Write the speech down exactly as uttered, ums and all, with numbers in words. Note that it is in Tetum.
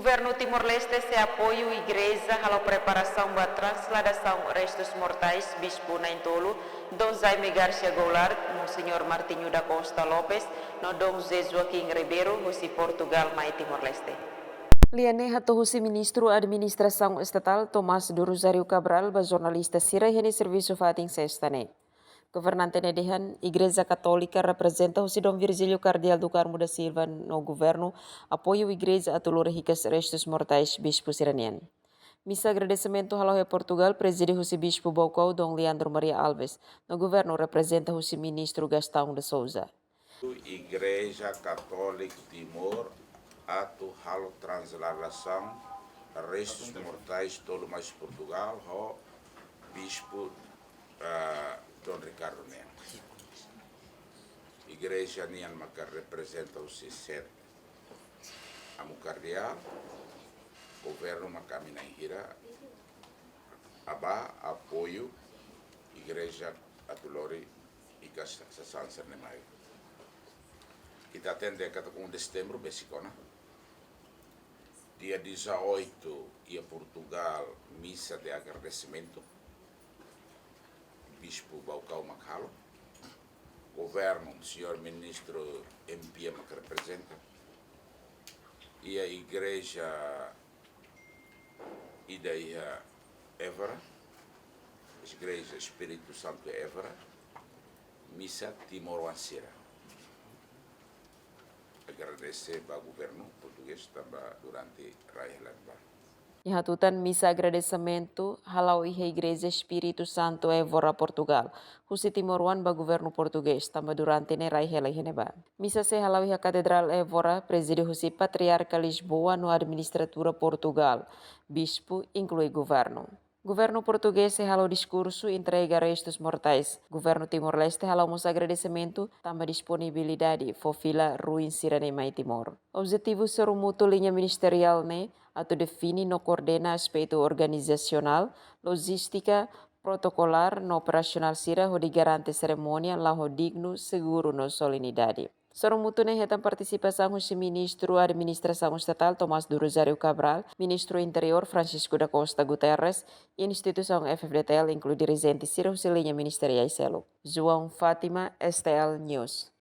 Governu Timor-Leste sei apoiu igreja halo preparasaun ba transladasaun restus mortais Bispu na'in-tolu, Dom Jaime Garcia Goulart, Monseñór Martinho da Costa Lopes, no Dom José Joaquim Ribeiro, husi Portugal mai Timor-Leste. Lia ne'e hato'o husi Ministru Administrasaun Estatál Tomás do Rosário Cabral ba jornalista sira iha nia servisu fatin Sesta ne'e. Governante ne'e dehan, Igreja Katólika reprezenta husi Dom Virgílio Kardeál do Carmo da Silva no governu apoiu igreja atu lori hikas restus mortais bispu sira-nian. Misa agradesimentu hala'o iha Portugal prezide husi Bispu Baucau Dom Leandro Maria Alves, no governu reprezenta husi Ministru Gastão de Sousa. Igreja Katólika Timor atu halo transladasaun restus mortais tolu mai Portugal ho Bispu, eh, Dom Ricardo nian. Igreja nian maka reprezenta husi sete amu kardeál, governu maka ami na'in hira atu apoiu igreja atu lori hikas sasán sira-ne'e mai. Ita hatene katak um de setembro besik ona. Dia dezoito iha Portugal, misa de agradecimento. Bispu Baucau mak halo. Governu, señór Ministru M P mak reprezenta. Iha igreja ida iha Évora, Igreja Espírito Santo Évora, misa timoroan sira. Agradese ba governu portugés tanba durante rai hela ne'ebá. Iha tutan misa agradesimentu hala'o iha Igreja Espírito Santo Évora, Portugal, husi timoroan ba governu portugés tanba durante ne'e rai hela iha ne'ebá. Misa sei hala'o iha Katedrál Évora, prezide husi Patriarka Lisboa no Administratura Portugal, Bispu, inklui governu. Governu portugés sei halo diskursu entrega restus mortais. Governu Timor-Leste hala'o mós agradesimentu tanba disponibilidade fó fila ruin sira-ne'e mai Timor. Objetivu sorumutu liña ministeriál ne'e atu define no koordena aspetu organizasionál, lojístika, protokolár no operasionál sira hodi garante serimónia la'o dignu, seguru no solenidade. Sorumutu ne'e hetan partisipasaun husi Ministru Administrasaun Estatál Tomás do Rosário Cabral, Ministru Interiór Francisco da Costa Guterres, instituisaun F F D T L, inklui dirijente sira husi liña ministeriál seluk. João Fátima, S T L News.